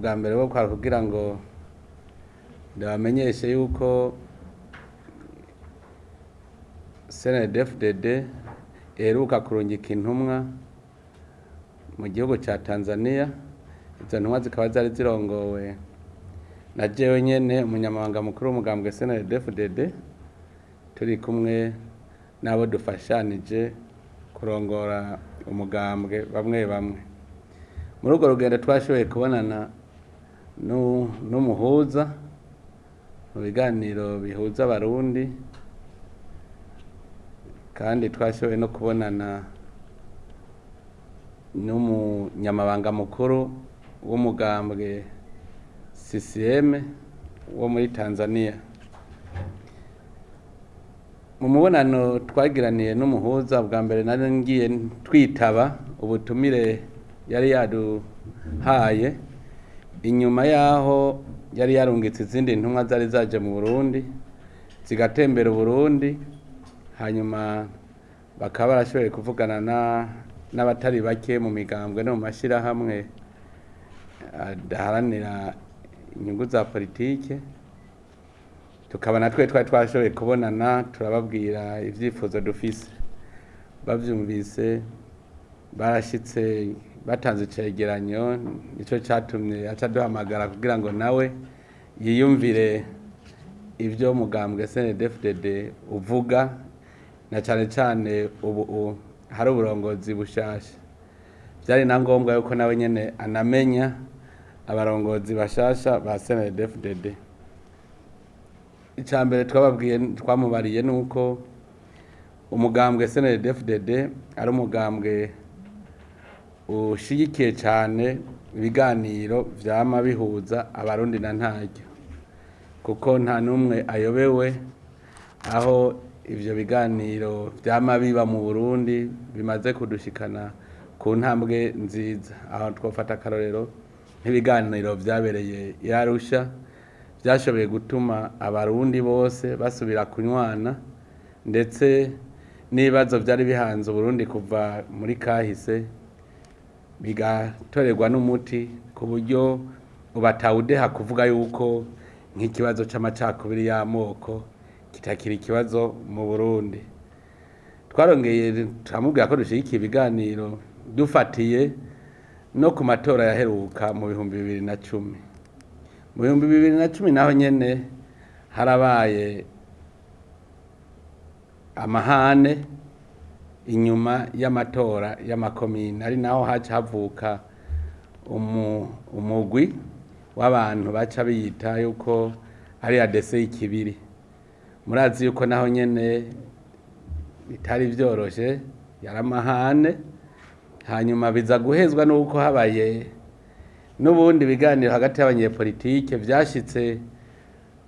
Ubwa mbere bwo kwari kugira ngo ndabamenyeshe yuko CNDD-FDD iheruka kurungika intumwa mu gihugu ca Tanzania. Izo ntumwa zikaba zari zirongowe na jewe nyene, umunyamabanga mukuru w'umugambwe CNDD-FDD, turi kumwe n'abo dufashanije kurongora umugambwe bamwe bamwe. Muri urwo rugendo twashoboye kubonana n'umuhuza mu biganiro bihuza Abarundi, kandi twashoboye no kubonana n'umunyamabanga mukuru w'umugambwe CCM wo muri Tanzania. Mu mubonano twagiraniye n'umuhuza, bwa mbere nari ngiye twitaba ubutumire yari yaduhaye inyuma yaho yari yarungitse izindi ntumwa zari zaje mu Burundi, zigatembera Uburundi, hanyuma bakaba barashoboye kuvugana n'abatari bake mu migambwe no mu mashirahamwe adaharanira inyungu za politike. Tukaba natwe twari twashoboye kubonana, turababwira ivyifuzo dufise. Bavyumvise barashitse batanze icegeranyo, nico catumye aca duhamagara kugira ngo nawe yiyumvire ivyo mugambwe CNDD-FDD uvuga, na cane cane ubu hari uburongozi bushasha. Vyari na ngombwa yuko nawe nyene anamenya abarongozi bashasha ba CNDD-FDD. Ica mbere twababwiye, twamubariye, nuko umugambwe CNDD-FDD ari umugambwe ushigikiye cane ibiganiro vyama bihuza Abarundi na ntaryo, kuko nta n'umwe ayobewe aho ivyo biganiro vyama biba mu Burundi bimaze kudushikana ku ntambwe nziza. Aho twofata akarorero nk'ibiganiro vyabereye i Arusha, vyashoboye gutuma Abarundi bose basubira kunywana, ndetse n'ibibazo vyari bihanze Uburundi kuva muri kahise bigatorerwa n'umuti, ku buryo ubu atawudeha kuvuga yuko nk'ikibazo c'amacakubiri y'amoko kitakiri ikibazo mu Burundi. Twarongeye turamubwira ko dushigikiye ibiganiro dufatiye no ku matora yaheruka mu 2010. Mu 2010 naho nyene harabaye amahane inyuma y'amatora y'amakomine, ari naho haca havuka umugwi w'abantu baca biyita yuko ari ADC y'ikibiri. Murazi yuko naho nyene bitari vyoroshe, yari amahane. Hanyuma biza guhezwa nuko habaye n'ubundi biganiro hagati y'abanyepolitike vyashitse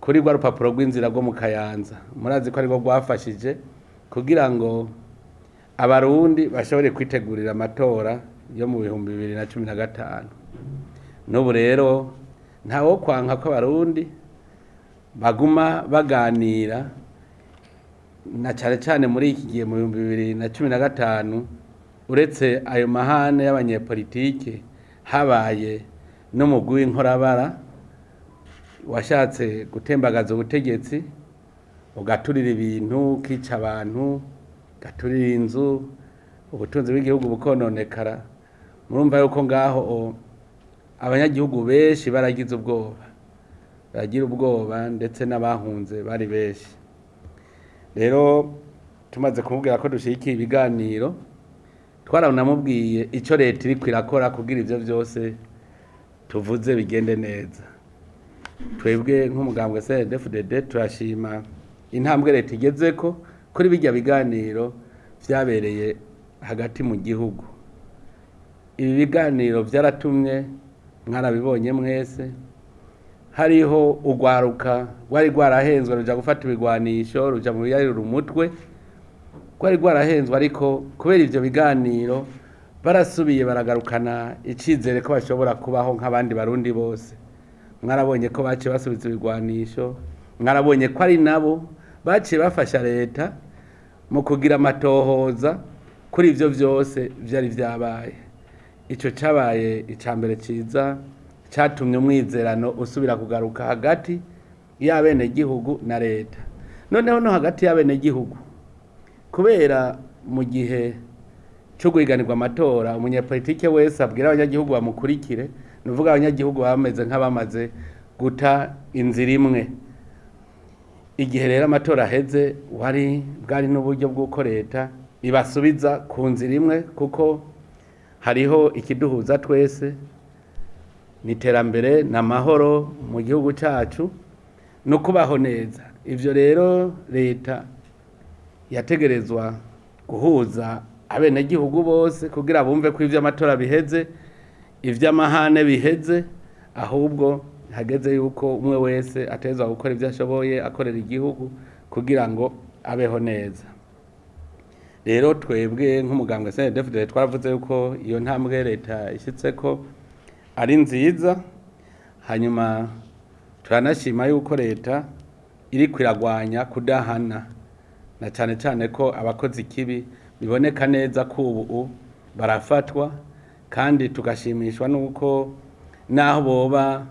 kuri rwa rupapuro rw'inzira rwo mu Kayanza. Murazi ko arirwo rwafashije kugira ngo Abarundi bashobore kwitegurira amatora yo mu 2015. N'ubu rero ntawo kwanka ko Abarundi baguma baganira, na cane cane muri iki gihe mu 2015. Uretse ayo mahane y'abanyepolitike, habaye n'umugwi w'inkorabara washatse gutembagaza ubutegetsi, ugaturira ibintu, ukica abantu, ugaturira inzu, ubutunzi bw'igihugu bukononekara. Murumva yuko ngaho abanyagihugu benshi baragize ubwoba, baragira ubwoba, ndetse n'abahunze bari benshi. Rero tumaze kumubwira ko dushigikiye ibiganiro, twaranamubwiye ico leta iriko irakora kugira ivyo vyose tuvuze bigende neza. Twebwe nk'umugambwe CNDD-FDD turashima intambwe leta igezeko kuri birya biganiro vyabereye hagati mu gihugu. Ibi biganiro vyaratumye, mwarabibonye mwese, hariho urwaruka rwari rwarahenzwe ruja gufata ibigwanisho, ruja mu biyayura umutwe, rwari rwarahenzwe, ariko kubera ivyo biganiro barasubiye baragarukana icizere ko bashobora kubaho nk'abandi Barundi bose. Mwarabonye ko baciye basubiza ibigwanisho, mwarabonye ko ari nabo baciye bafasha leta mu kugira amatohoza kuri ivyo vyose vyari vyabaye. Ico cabaye ica mbere ciza. catumye umwizerano usubira kugaruka hagati y'abenegihugu na leta. Noneho no hagati y'abenegihugu, kubera mu gihe cyo guhiganirwa amatora umunyepolitike wese abwira abanyagihugu bamukurikire, ni ukuvuga abanyagihugu bameze nk'abamaze guta inzira imwe. Igihe rero amatora aheze, wari bwari n'uburyo bw'uko leta ibasubiza ku nzira imwe, kuko hariho ikiduhuza twese, ni iterambere ni amahoro mu gihugu cyacu no kubaho neza. Ivyo rero leta yategerezwa guhuza abenegihugu bose kugira bumve ko ivy'amatora biheze, ivy'amahane biheze, ahubwo hageze yuko umwe wese ategerezwa gukora ivyo ashoboye akorera igihugu kugira ngo abeho neza. Rero twebwe nk'umugambwe CNDD-FDD twaravuze yuko iyo ntambwe leta ishitseko ari nziza, hanyuma turanashima yuko leta iriko iragwanya kudahana, na cane cane ko abakozi ikibi biboneka neza ko ubu barafatwa, kandi tugashimishwa nuko naho boba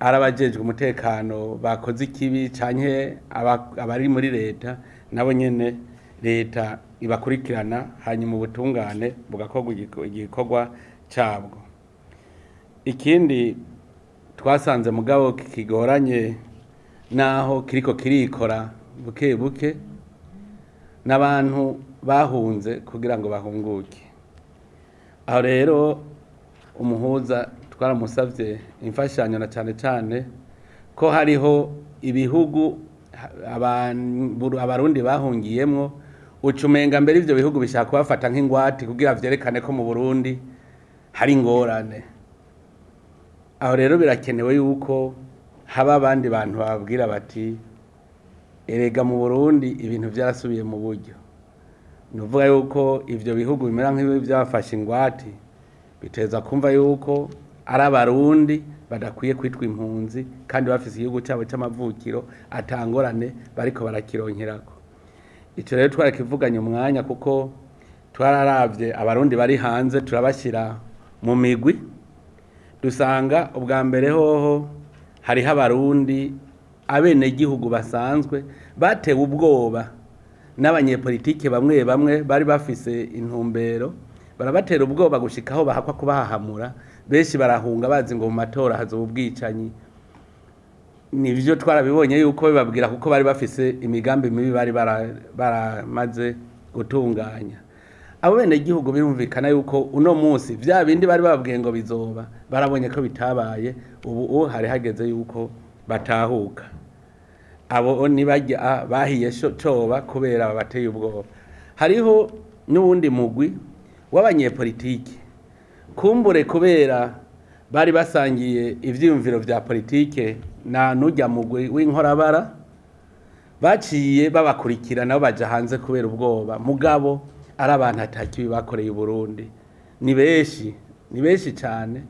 ari abajejwe umutekano bakoze ikibi canke abari muri leta, nabo nyene leta ibakurikirana, hanyuma ubutungane bugakorwa igikorwa cabwo. Ikindi twasanze mugabo kigoranye naho kiriko kirikora buke buke, n'abantu bahunze kugira ngo bahunguke. Aho rero umuhuza twaramusavye imfashanyo, na cane cane ko hariho ibihugu abarundi bahungiyemwo, uca umenga mbere ivyo bihugu bishaka kubafata nk'ingwate kugira vyerekane ko mu Burundi hari ingorane. Aho rero birakenewe yuko haba abandi bantu bababwira bati erega mu Burundi ibintu vyarasubiye mu buryo. Ni ukuvuga yuko ivyo bihugu bimera nk'ivyafashe ingwate biteza kumva yuko ari abarundi badakwiye kwitwa impunzi kandi bafise igihugu cabo c'amavukiro, ata ngorane bariko barakironkerako. Ico rero twarakivuganye umwanya, kuko twararavye abarundi bari hanze turabashira mu migwi, dusanga ubwa mbere hoho hariho abarundi abenegihugu basanzwe batewe ubwoba n'abanyepolitike bamwe bamwe bari bafise intumbero, barabatera ubwoba gushika aho bahakwa kubahahamura, benshi barahunga bazi ngo mu matora hazoba ubwicanyi. Nivyo twarabibonye yuko bibabwira, kuko bari bafise imigambi mibi bari baramaze gutunganya. Abo benegihugu birumvikana yuko uno munsi vya bindi bari bababwiye ngo bizoba, barabonye ko bitabaye, ubu hari hageze yuko batahuka. Abo nibajya bahiye coba kubera babateye ubwoba. Hariho n'uwundi mugwi w'abanyepolitike, kumbure kubera bari basangiye ivyiyumviro vya politike na nurya mugwi w'inkorabara, baciye babakurikira nabo baja hanze kubera ubwoba, mugabo ari abantu atakibi bakoreye Uburundi. Ni benshi, ni benshi cane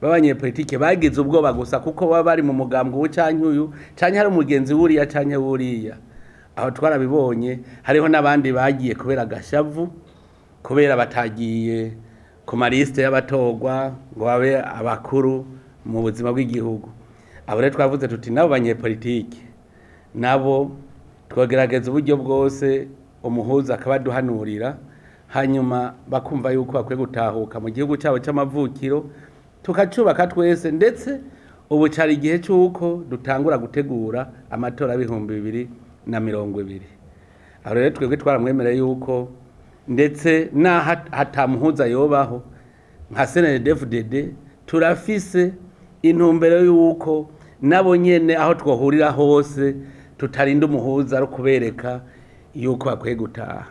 b'abanyepolitike bagize ubwoba gusa kuko baba bari mu mugambwe uwu canke uyu, canke hari umugenzi wuriya canke wuriya. Aho twarabibonye, hariho n'abandi bagiye kubera agashavu, kubera batagiye ku malisite y'abatorwa ngo babe abakuru mu buzima bw'igihugu. Abo rero twavuze tuti nabo banyepolitike nabo twogerageza uburyo bwose umuhuza akabaduhanurira, hanyuma bakumva yuko bakwiye gutahuka mu gihugu cyabo c'amavukiro, tukacubaka twese. Ndetse ubu cari igihe c'uko dutangura gutegura amatora y'2020. Aho rero twebwe twaramwemereye yuko ndetse n'aho hatamuhuza yobaho, nka CNDD-FDD turafise intumbero yuko nabo nyene aho twohurira hose tutarinda umuhuza ari kubereka yuko bakwiye gutaha.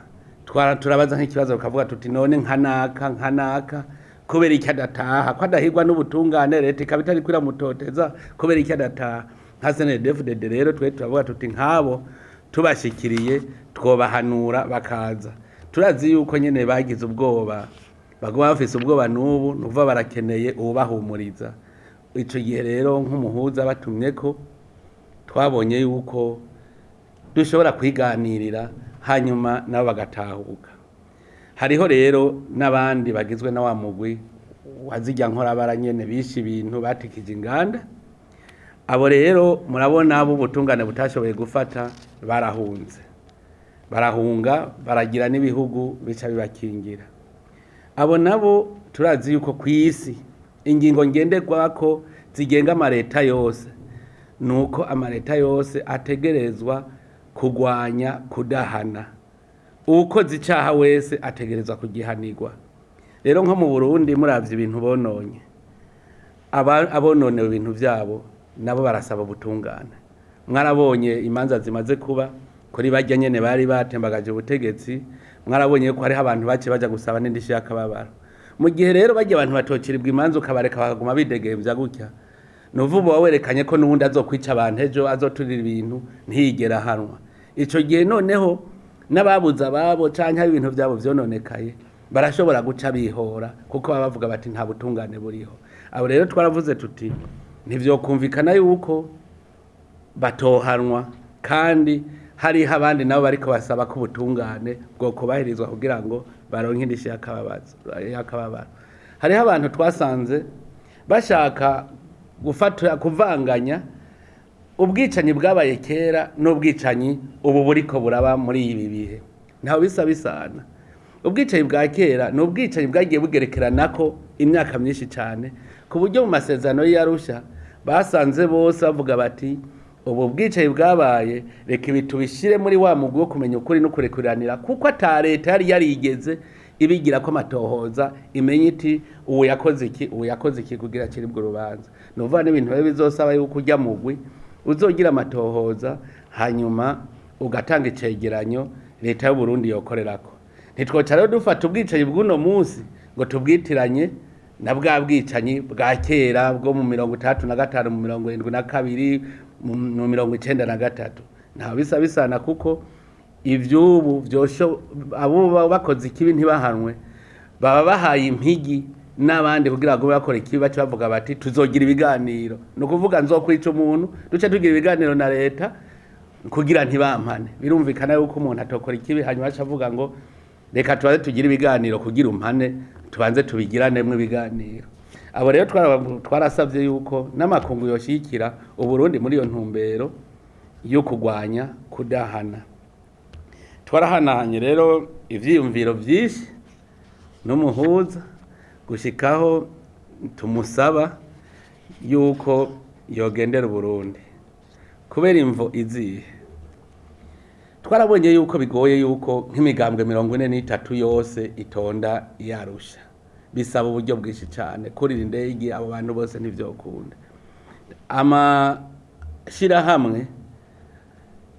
Turabaza nk'ikibazo bakavuga tuti none nka naka nka naka kubera iki adataha, ko adahirwa n'ubutungane, leta ikaba itariko iramutoteza, kubera iki adataha? Nka CNDD-FDD rero twe turavuga tuti nk'abo tubashikiriye twobahanura bakaza. Turazi yuko nyene bagize ubwoba, baguma bafise ubwoba n'ubu, nukuvuga barakeneye uwubahumuriza. Ico gihe rero nk'umuhuza batumyeko, twabonye yuko dushobora kwiganirira hanyuma nabo bagatahuka. Hariho rero n'abandi bagizwe na wa mugwi wa zirya nkorabara nyene bishe ibintu batikije inganda. Abo rero murabona abo ubutungane butashoboye gufata barahunze, barahunga baragira n'ibihugu bica bibakingira. Abo nabo turazi yuko kw'isi ingingo ngenderwako zigenga amareta yose nuko amareta yose ategerezwa kugwanya kudahana. Uwukoze icaha wese ategerezwa kugihanirwa. Rero nko mu Burundi muravye ibintu bononye, abononewe ibintu vyabo nabo barasaba ubutungane. Mwarabonye imanza zimaze kuba kuri barya nyene bari batembagaje ubutegetsi, mwarabonye ko hariho abantu bace baja gusaba n'indishyi y'akababaro. Mu gihe rero barya abantu batociribwa imanza ukabareka bakaguma bidegemvya gutya, nuvuga uba werekanye ko n'uwundi azokwica abantu ejo azoturira ibintu ntiyigera ahanwa. Ico gihe noneho n'ababuze ababo canke aho ibintu vyabo vyononekaye barashobora guca bihora, kuko baba bavuga bati nta butungane buriho. Abo rero twaravuze tuti ntivyokumvikana yuko batohanwa kandi hariho abandi nabo bariko basaba ko ubutungane bwokubahirizwa kugira ngo baronke indishyi y'akababaro. Hariho abantu twasanze bashaka gufata kuvanganya ubwicanyi bwabaye kera n'ubwicanyi ubu buriko buraba muri ibi bihe, ntaho bisa bisana. Ubwicanyi bwa kera ni ubwicanyi bwagiye bugerekeranako imyaka myinshi cane, ku buryo mu masezerano y'Arusha basanze bose bavuga bati ubu bwicanyi bwabaye reka ibi tubishire muri wa mugwi wo kumenya ukuri no kurekuranira, kuko ata leta yari yarigeze ibigira ko amatohoza imenye iti ubu yakoze iki, ubu yakoze iki kugira aciribwe urubanza. Ni ukuvuga n'ibintu biba bizosaba yuko urya mugwi uzogira amatohoza hanyuma ugatanga icegeranyo leta y'u Burundi yokorerako. Ntitwoca rero dufata ubwicanyi bw'uno munsi ngo tubwitiranye na bwa bwicanyi bwa kera bwo mu 65, mu 72, mu 93. Ntaho bisa bisana, kuko ivy'ubu vyosho abo baba bakoze ikibi ntibahanwe, baba bahaye impigi n'abandi kugira ngo bakore ikibi, bace bavuga bati tuzogira ibiganiro. Ni ukuvuga nzokwica umuntu duce tugira ibiganiro na leta kugira ntibampane. Birumvikana yuko umuntu atokora ikibi hanyuma aca avuga ngo reka tubanze tugire ibiganiro kugira umpane, tubanze tubigiranemo ibiganiro. Abo rero twarasavye yuko n'amakungu yoshigikira Uburundi muri iyo ntumbero yo kugwanya kudahana. Twarahanahanye rero ivyiyumviro vyinshi n'umuhuza gushikaho tumusaba yuko yogendera Uburundi kubera imvo izihe. Twarabonye yuko bigoye yuko nk'imigambwe 43 yose itonda yarusha, bisaba uburyo bwinshi cane, kurira indege abo bantu bose ntivyokunda. Amashirahamwe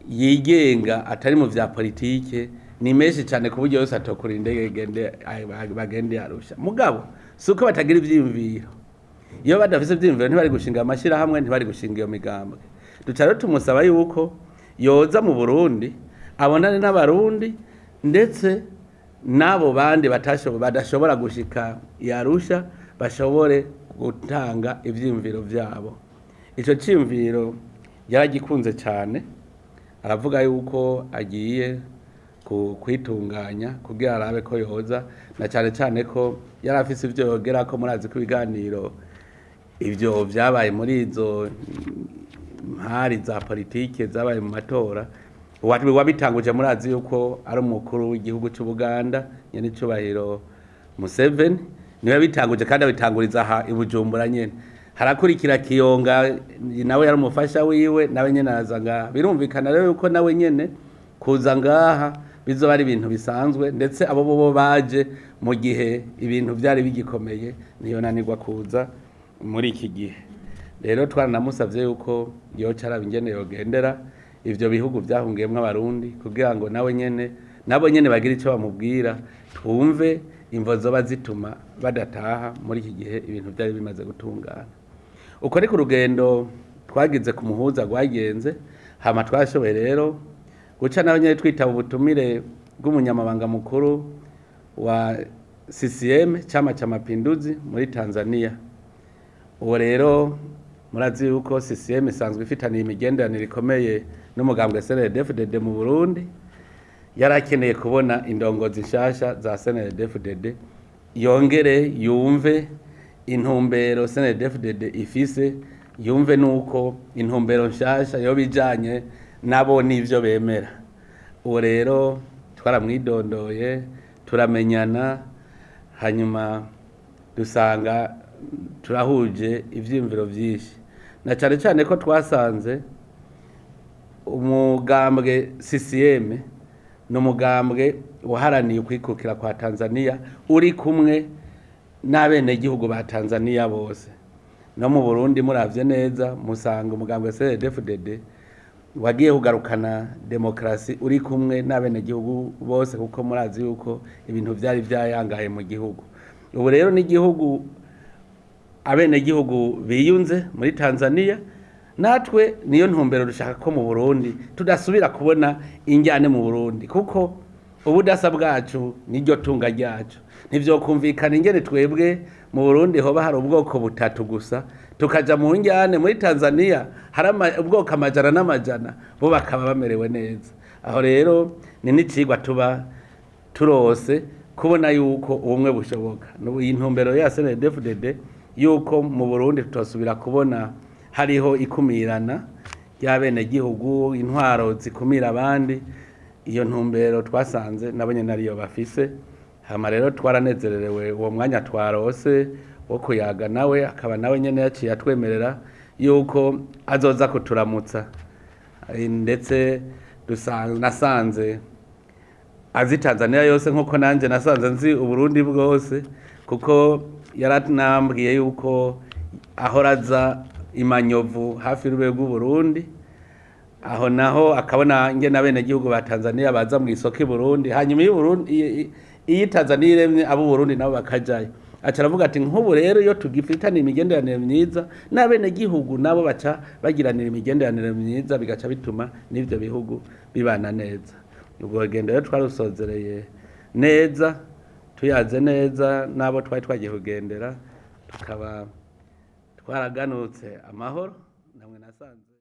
yigenga atari mu vya politike ni menshi cane ku buryo yose atokurira indege bagende yarusha. Mugabo si uko batagira ivyiyumviro, iyo badafise ivyiyumviro ntibari gushinga amashirahamwe, ntibari gushinga iyo migambwe. Duca rero tumusaba yuko yoza mu Burundi abonane n'abarundi ndetse n'abo bandi badashobora gushika yarusha bashobore gutanga ivyiyumviro vyabo. Ico ciyumviro yaragikunze cane, aravuga yuko agiye kwitunganya kugira arabe ko yoza, na cane cane ko yari afise ivyo yogerako. Murazi ko ibiganiro ivyo vyabaye muri izo mpari za politike zabaye mu matora, wabitanguje murazi yuko ari umukuru w'igihugu c'Ubuganda nyen'icubahiro Museveni, niwe yabitanguje kandi abitanguriza aha i Bujumbura nyene. Harakurikira Kiyonga nawe yari umufasha wiwe, nawe nyene araza ngaha. Birumvikana rero yuko nawe nyene kuza ngaha bizoba ari ibintu bisanzwe, ndetse abo bobo baje mu gihe ibintu vyari bigikomeye, ntiyonanirwa kuza muri iki gihe. Rero twaranamusavye yuko yoca araba ingene yogendera ivyo bihugu vyahungiyemwo abarundi kugira ngo nawe nyene nabo nyene bagire ico bamubwira, twumve imvo zoba zituma badataha muri iki gihe ibintu vyari bimaze gutungana. Uko ni ku rugendo twagize ku muhuza rwagenze. Hama twashoboye rero guca nawe nyene twitaba ubutumire bw'umunyamabanga mukuru wa CCM, Chama cha Mapinduzi muri Tanzania. Uwo rero murazi yuko CCM isanzwe ifitaniye imigenderanire ikomeye n'umugambwe CNDD-FDD mu Burundi. Yarakeneye kubona indongozi nshasha za CNDD-FDD, yongere yumve intumbero CNDD-FDD ifise, yumve nuko intumbero nshasha yoba ijanye nabo n'ivyo bemera. Uwo rero twaramwidondoye, turamenyana, hanyuma dusanga turahuje ivyiyumviro vyinshi, na cane cane ko twasanze umugambwe CCM ni umugambwe waharaniye ukwikukira kwa Tanzania uri kumwe n'abenegihugu ba Tanzania bose. No mu Burundi muravye neza musanga umugambwe CNDD-FDD wagiye kugarukana demokarasi uri kumwe n'abenegihugu bose, kuko murazi yuko ibintu vyari vyayangaye mu gihugu. Ubu rero n'igihugu abenegihugu biyunze muri Tanzania, natwe niyo ntumbero dushaka ko mu Burundi tudasubira kubona injyane mu Burundi, kuko ubudasa bwacu niryo tunga ryacu. Ntivyokumvikana ingene twebwe mu Burundi hoba hari ubwoko butatu gusa tukaja mu njyane, muri Tanzania hari ubwoko amajana n'amajana, bo bakaba bamerewe neza. Aho rero ni n'icigwa tuba turose kubona yuko ubumwe bushoboka. N'ubu iyi ntumbero ya CNDD-FDD yuko mu Burundi tutosubira kubona hariho ikumirana ry'abenegihugu, intwaro zikumira abandi, iyo ntumbero twasanze nabo nyene ariyo bafise. Hama rero twaranezererewe uwo mwanya twarose wo kuyaga nawe, akaba nawe nyene yaciye atwemerera yuko azoza kuturamutsa. Ndetse nasanze azi Tanzania yose nkuko nanje nasanze nzi Uburundi bwose, kuko yaranambwiye yuko ahora aza imanyovu hafi y'urube rw'Uburundi, aho naho akabona ingene abenegihugu ba Tanzania baza mw'isoko i Burundi, hanyuma iyo Tanzania iremye abo Burundi nabo bakajayo. Aca aravuga ati nk'ubu rero iyo tugifitaniye imigenderanire myiza n'abenegihugu nabo baca bagiranira imigenderanire myiza, bigaca bituma n'ivyo bihugu bibana neza. Ubwo rugendo rero twarusozereye neza, tuyaze neza n'abo twari twagiye kugendera, tukaba twaraganutse amahoro namwe nasanze.